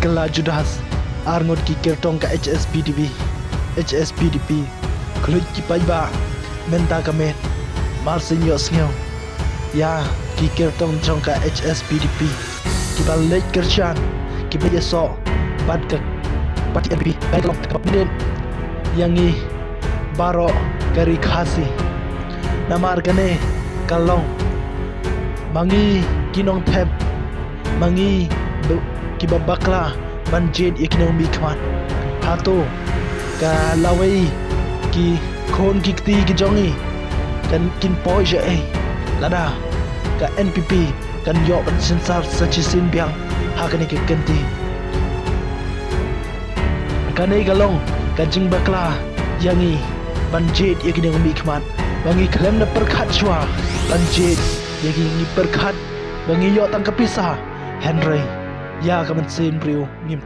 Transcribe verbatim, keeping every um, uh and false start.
Kylla Judas, arngut ki kyrtong ka H S P D P, H S P D P, khluit ki paidbah, mynta ka met, mar sien ïohsngew ïa ki kyrtong jong ka H S P D P kiba leit kyrshan, kiba ïasoh bad ka party N P P, ka long kaba bniat ïa ngi baroh ka Ri Khasi. Namar kane ka long ma ngi ki nongthep, ma ngi ba-, kiba bakla ban jied ïa ki nongmihkhmat. Hato ka lawei ki khun ki kti ki jong ngi kan kin poi shaei lada ka N P P kan ïoh ban synshar sa shisien biang ha kane ka kynti? Kane ka long ka jingbakla ïa ngi ban jied ïa ki nongmihkhmat. Ba ngi khlem da pyrkhat shuwa ban jied ïa ki, ngi pyrkhat ba ngi ïoh tang ka pisa, hynrei ïa ka mynsiem briew ngim